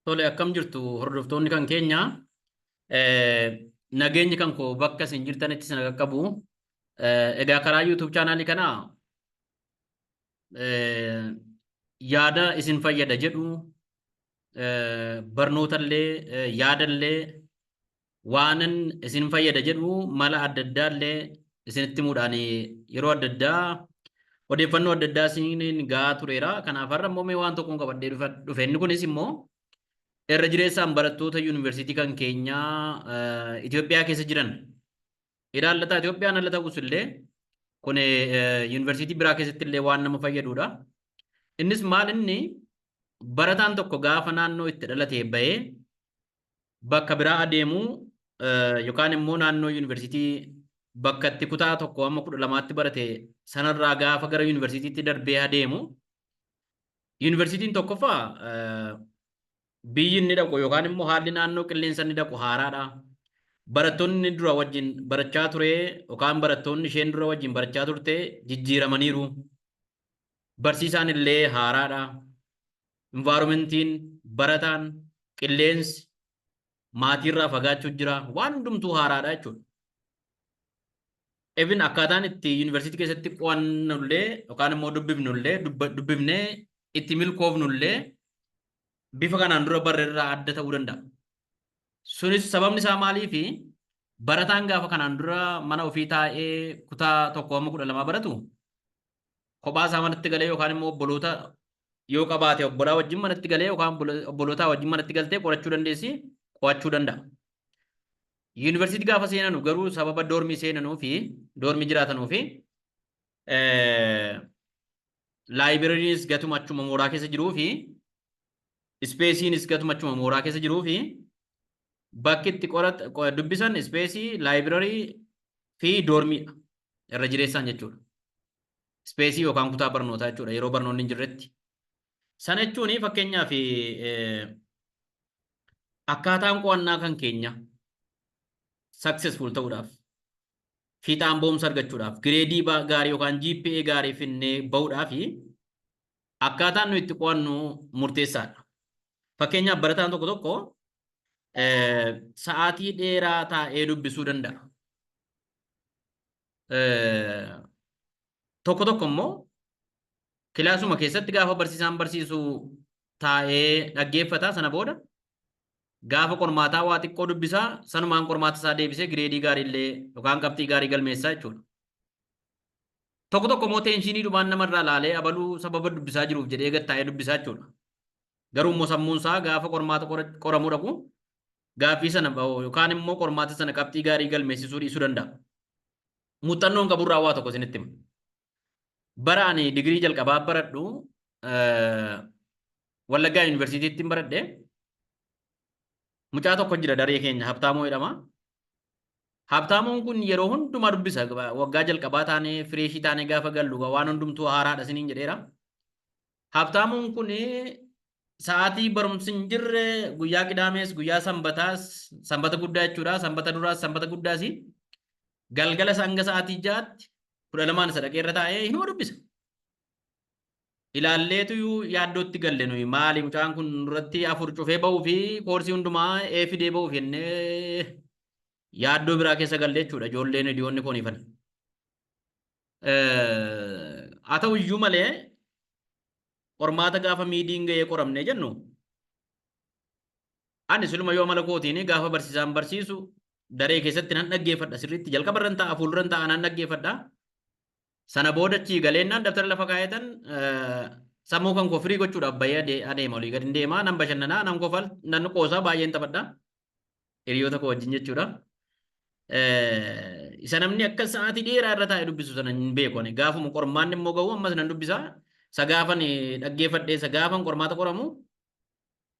Tole, akkam jirtu hordoftoonni kan keenya? Nageenyi kan koo bakka isin jirtanitti isin qaqqabu. Egaa karaa YouTube chaanaalii kanaa yaada isin fayyada jedhu, barnootallee, yaadallee, waanan isin fayyada jedhu mala adda addaallee isinitti himuudhaan yeroo adda addaa odeeffannoo adda addaa isiniin gahaa tureera. Kanaaf har'a immoo mee waan tokkoon qabadhee dhufe. Inni kunis immoo irra jireessaan barattoota yuunivarsiitii kan keenyaa Itoophiyaa keessa jiran ilaallata. Itoophiyaan ala ta'us illee kun yuunivarsiitii biraa keessatti illee waan nama fayyadudha. Innis maal, inni barataan tokko gaafa naannoo itti dhalatee bahee bakka biraa adeemu yookaan immoo naannoo yuunivarsiitii bakka itti kutaa 1 amma 12tti barate sanarraa gaafa gara yuunivarsiitiitti darbee adeemu, yuunivarsiitiin tokkoffaa biyyi inni dhaqu yookaan immoo haalli naannoo qilleensa inni dhaqu haaraadha. Barattoonni inni dura wajjin barachaa ture yookaan barattoonni isheen dura wajjin barachaa turte jijjiiramaniiru. Barsiisaan illee haaraadha. Environmentiin, barataan, qilleensi, maatiirraa fagaachuu jira. Waan hundumtuu haaraadha jechuudha. Even akkaataan itti yuunivarsiitii keessatti qo'annullee yookaan immoo dubbifnullee, dubbifnee itti milkoofnullee bifa kanaan dura barreerraa adda ta'uu danda'a. Sunis sababni isaa maaliifi, barataan gaafa kanaan dura mana ofii taa'ee kutaa 1 amma 12 baratu kophaa isaa manatti galee yookaan immoo obboloota yoo qabaate obbolaa wajjin manatti galee yookaan obbolootaa wajjin manatti galtee qorachuu dandeessi, qo'achuu danda'a. Yuunivarsiitii gaafa seenanu garuu sababa doormii seenanuu fi doormii jiraatanuu fi laayibirariinis gatuma achuma mooraa keessa jiruu fi ispeesiinis gatuma achuma mooraa keessa jiruu fi bakki itti dubbisan ispeesii, laayibirarii fi doormiidha irra jireessaan jechuudha. Ispeesii yookaan kutaa barnootaa jechuudha yeroo barnoonni hin jirretti. Sana jechuun fakkeenyaaf akkaataan qo'annaa kan keenya successful ta'uudhaaf, fiixaan ba'umsa argachuudhaaf, gireedii gaarii yookaan GPA gaarii finnee bahuudhaaf akkaataan nuyi itti qo'annu murteessaadha. Fakkeenyaaf barataan tokko tokko sa'aatii dheeraa taa'ee dubbisuu danda'a. Tokko tokko immoo kilaasuma keessatti gaafa barsiisaan barsiisu taa'ee dhaggeeffata, sana booda gaafa qormaataa waa xiqqoo dubbisaa, sanumaan qormaata isaa deebisee gireedii gaarii illee yookaan qabxii gaarii galmeessaa jechuudha. Tokko tokko immoo teenshinii dhumaan namarraa laalee abaluu sababa dubbisaa jiruuf jedhee gad taa'ee dubbisaa jechuudha. Garuu immoo sammuun isaa gaafa qormaata qoramuu dhaqu gaaffii sana yookaan immoo qormaata sana qabxii gaarii galmeessisuu dhiisuu danda'a. Muuxannoon qaburraa waa tokko isinitti hima. Bara ani digirii jalqabaa baradhu Wallaggaa Yuunivarsiitiitti baradhe. Mucaa tokko jira daree keenya, Habtaamoo jedhama. Habtaamoon kun yeroo hundumaa dubbisa. Waggaa jalqabaa taanee, fireeshii taanee gaafa gallu waan hundumtuu haaraadha isiniin jedheera. Habtaamoon kun sa'aatii barumsi hin jirre, guyyaa qidaamees, guyyaa sanbataas, sanbata guddaa jechuudha. Sanbata duraas, sanbata guddaas, galgala hanga sa'aatii 6tti 12n isa dhaqee irra taa'ee hinuma dubbisa. Ilaalleetu yaaddootti galle nuyi, maali mucaan kun irratti 4 cufee ba'uu fi koorsii hundumaa ee fidee ba'uuf jennee yaaddoo biraa keessa galle jechuudha, ijoolleen hiriyoonni kooniifan. Haa ta'u iyyuu malee qormaata gaafa miidiin ga'ee qoramnee jennu, ani siluma yoo amala kootiin gaafa barsiisaan barsiisu daree keessatti nan dhaggeeffadha sirriitti, jalqaba irran ta'a, fuulduran ta'a, nan dhaggeeffadha. Sana booda achii galeennaan dabtara lafa kaa'etan sammuu kan koo firii gochuudhaaf bahee adeema, olii gadi deema, nan bashannanaa, nan kofal, nan qoosaa, baay'een taphadha hiriyoota koo wajjin jechuudha. Isa namni akka sa'aatii dheeraa irra taa'ee dubbisu sana hin beeku ani. Gaafuma qormaanni immoo gahu ammas nan dubbisa. Isa gaafan dhaggeeffadhee, isa gaafan qormaata qoramu,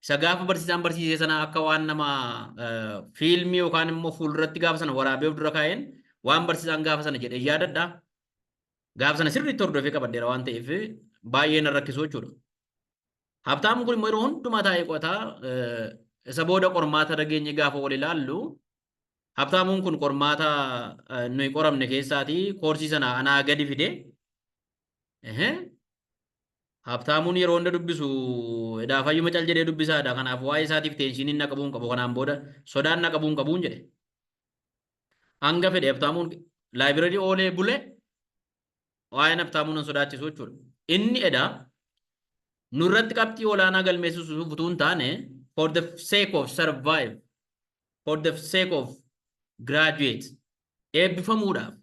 isa gaafa barsiisaan barsiisee sana akka waan nama fiilmii yookaan immoo fuulduratti gaafa sana waraabee of dura kaa'een waan barsiisaan gaafa sana jedhee yaadadha. Gaafa sana sirriitti hordofee qabadheera waan ta'eef baay'ee na rakkisu jechuudha. Habtaamu kun immoo yeroo hundumaa taa'ee qo'ataa. Isa booda qormaata dhageenye gaafa wal ilaallu, Habtaamuun kun qormaata nuyi qoramne keessaatii koorsii sana anaa gadi fide. Habtaamuun yeroo hunda dubbisu edaa fayyuma cal jedhee dubbisaadha. Kanaaf waa'ee isaatiif tensioniin na qabuu hin qabu. Kanaan booda sodaan na qabuu hin qabuun jedhe. Hanga fedhe Habtaamuun library oolee bule waa'een Habtaamuu nan sodaachisu jechuudha. Inni edaa nurratti qabxii olaanaa galmeessisuuf utuu hin taane, for the sake of survive, for the sake of graduate, eebbifamuudhaaf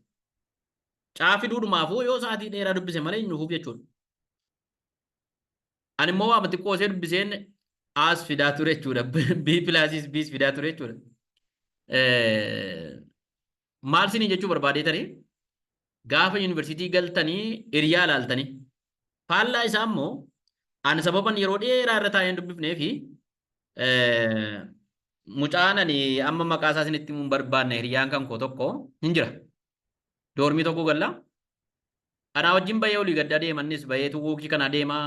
caafii duudhumaafuu yoo sa'aatii dheeraa dubbise malee hin dhufuuf jechuudha. Ani immoo waama xiqqoo ishee dubbiseen A's fidaa ture jechuudha. B plusis B's fidaa ture jechuudha. Maal sinii jechuu barbaadeetanii, gaafa yuunivarsiitii galtanii hiriyaa ilaaltanii, faallaa isaa immoo ani sababan yeroo dheeraa irra taa'ee hin dubbifnee fi mucaan ani amma maqaa isaa isinitti himuu hin barbaanne, hiriyaan kan koo tokko hin jira. Dormii tokko galla. Anaa wajjin bahee olii gaddaa deemannis baheetu walkii kana deemaa,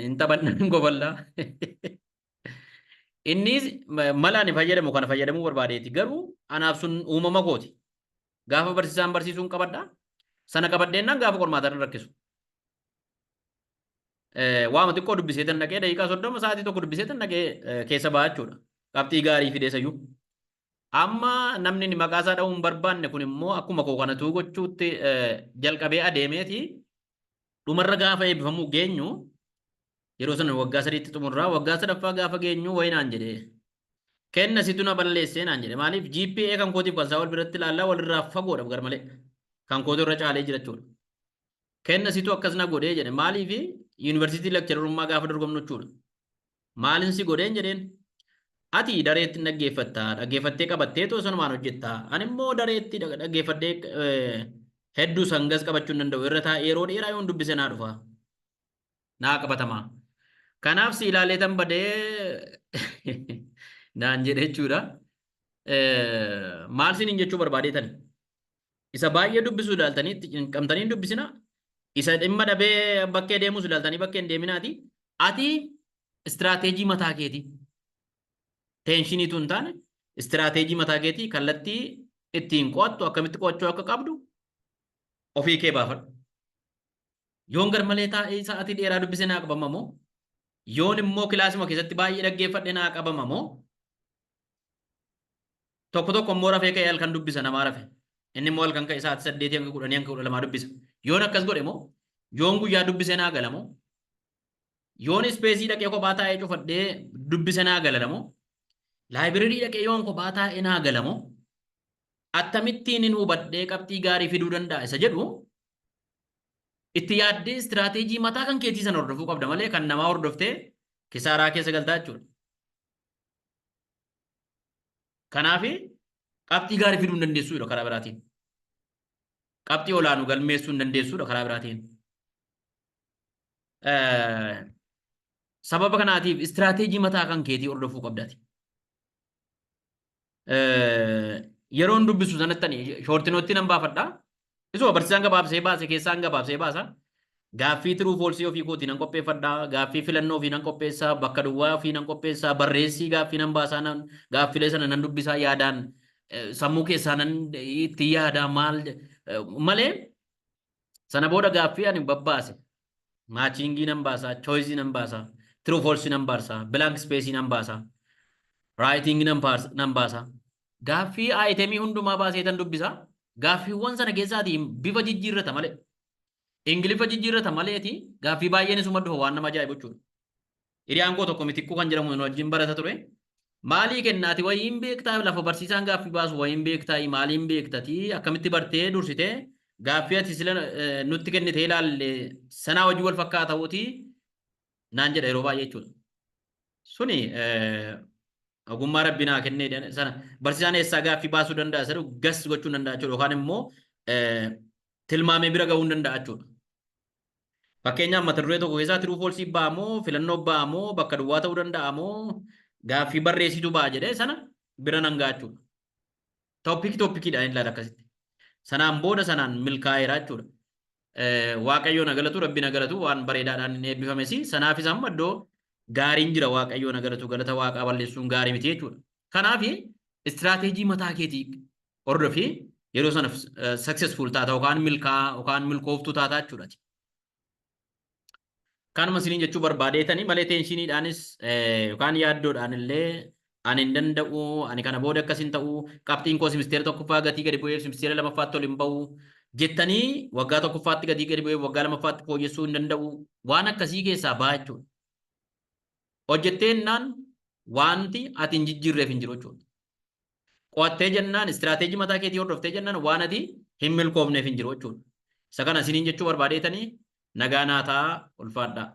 hin taphanna, hin goballaa. Innis mala ani fayyadamu kana fayyadamuu barbaadeeti. Garuu anaaf sun uumama kooti. Gaafa barsiisaan barsiisuun qabadha. Sana qabadheennaan gaafa qormaataan rakkisu. Waama xiqqoo dubbisee tan dhaqee, daqiiqaa 30, sa'aatii 1 dubbisee tan dhaqee keessa ba'a jechuudha. Qabxii gaarii fidee sayyuu. Amma namni inni maqaa isaa dha'uu hin barbaanne kun immoo akkuma koo kanatu gochuutti jalqabee adeemeeti, dhumarra gaafa eebbifamuu geenyu, yeroo sana waggaa 3tti xumurraa, waggaa sadaffaa gaafa geenyu wayi naan jedhee, kenna situ na balleessee naan jedhe. Maaliif? GPA kan kootiif kan isaa wal biratti ilaallaa, walirraa fagoodha gar malee, kan kootu irra caalee jira jechuudha. Kenna situ akkas na godhee jedhe. Maaliif? Yuunivarsiitii lecturerummaa gaafa dorgomnu jechuudha. Maalin si godheen jedheen. Ati dareetti dhaggeeffatta, dhaggeeffattee qabattee too sanumaan hojjetta. Ani immoo dareetti dhaggeeffadhee hedduu sangas qabachuu hin danda'u. Irra taa'ee yeroo dheeraa yoon dubbise naa dhufa. Naa qabatama. Kanaaf si ilaalee tan badee naan jedhe jechuudha. Maal siniin jechuu barbaadeetani? Isa baay'ee dubbisuu ilaaltanii itti cinqamtanii hin dubbisina. Isa dhimma dhabee bakkee deemus ilaaltanii bakkee hin deeminaati. Ati strategy mataa keetii. Tensioniitu hin taane, strategy mataa keetii, kallattii ittiin qo'attu, akkamitti qo'achuu akka qabdu ofii kee baafadhu. Yoon gar malee taa'ee sa'aatii dheeraa dubbise naa qabama moo? Yoon immoo kilaasuma keessatti baay'ee dhaggeeffadhe naa qabama moo? Tokko tokko immoo rafee ka'ee halkan dubbisa, namaa rafe. Inni immoo halkan ka'ee sa'aatii 8 hanga 10 hanga 12 dubbisa. Yoon akkas godhe moo? Yoon guyyaa dubbise naa gala moo? Yoon spaceii dhaqee kophaa taa'ee cufadhee dubbise naa gala moo? Library dhaqee yoon kophaa taa'ee naa gala moo? Akkamittiin hin hubadhee qabxii gaarii fiduu danda'a isa jedhu itti yaaddee strategy mataa kan keetii sana hordofuu qabda malee kan namaa hordoftee kisaaraa keessa galtaa jechuudha. Kanaaf qabxii gaarii fiduu hin dandeessuudha karaa biraatiin. Qabxii olaanu galmeessuu hin dandeessuudha karaa biraatiin. Sababa kanaatiif strategy mataa kan keetii hordofuu qabdaati. Yeroon dubbisu sanatti ani short noteii nan baafadha. Isuma barsiisaan gabaabsee baase keessaan gabaabsee baasa. Gaaffii true falseii ofii kootii nan qopheeffadha. Gaaffii filannoo ofii nan qopheessa. Bakka duwwaa ofii nan qopheessa. Barreessii gaaffii nan baasaa, nan gaaffilee sana nan dubbisaa, yaadaan sammuu keessaa nan itti yaada maal malee. Sana booda gaaffii ani babbaase. Matchingii nan baasa, choiceii nan baasa, true falseii nan baasa, blank spaceii nan baasa, writingii nan baasa. Gaaffii itemii hundumaa baasee tan dubbisa. Gaaffiiwwan sana keessaatii bifa jijjiirrata malee. Ingiliffa jijjiirrata maleeti gaaffii baay'een isuma dhufa, waan nama ajaa'ibu jechuudha. Hiriyaan koo tokko Mitikkuu kan jedhamu nu wajjin barata ture. Maalii kennaati, wayiin beektaa, lafa barsiisaan gaaffii baasu wayiin beektaa, maaliin beektatii, akkamitti bartee dursitee gaaffii ati sila nutti kennitee ilaalle sanaa wajjin wal fakkaata naan jedha yeroo baay'ee jechuudha. Suni ogummaa rabbi naa kennee sana, barsiisaan eessaa gaaffii baasuu danda'a isa gas gochuu danda'a jechuudha, yookaan immoo tilmaamee bira gahuu danda'a jechuudha. Fakkeenyaaf, mata duree tokko keessaa true falseii ba'a moo, filannoo ba'a moo, bakka duwwaa ta'uu danda'a moo, gaaffii barreessitu ba'a jedhee sana bira nan ga'a jechuudha. Topicii topiciidhaan ilaala akkasitti. Sanaan booda sanaan milkaa'eera jechuudha. Waaqayyoon na galatu, Rabbi na galatu, waan bareedaadhaan inni eebbifames. Sanaafis amma iddoo gaariin jira, Waaqayyoon na galatu, galata Waaqaa balleessuun gaarii miti jechuudha. Kanaaf strategy mataa keetii hordofii, yeroo sana successful taata yookaan milkaa yookaan milkooftuu taata jechuudha. Kanuma isiniin jechuu barbaadeetanii malee tensioniidhaanis yookaan yaaddoodhaan illee ani hin danda'u, ani kana booda akkas hin ta'u, qabxiin koo simisteera tokkoffaa gatii gadi bu'eef simisteera lamaffaatti ol hin ba'u jettanii, waggaa tokkoffaatti gatii gadi bu'eef waggaa lamaffaatti fooyyessuu hin danda'u, waan akkasii keessaa ba'a jechuudha. Hojjettee jennaan wanti ati hin jijjiirreef hin jiru jechuudha. Qo'attee jennaan, istiraateejii mataa keetii hordoftee jennaan, waan ati hin milkoofneef hin jiru jechuudha. Isa kana isiniin jechuu barbaadeetanii, nagaa naa ta'aa, ulfaadhaa.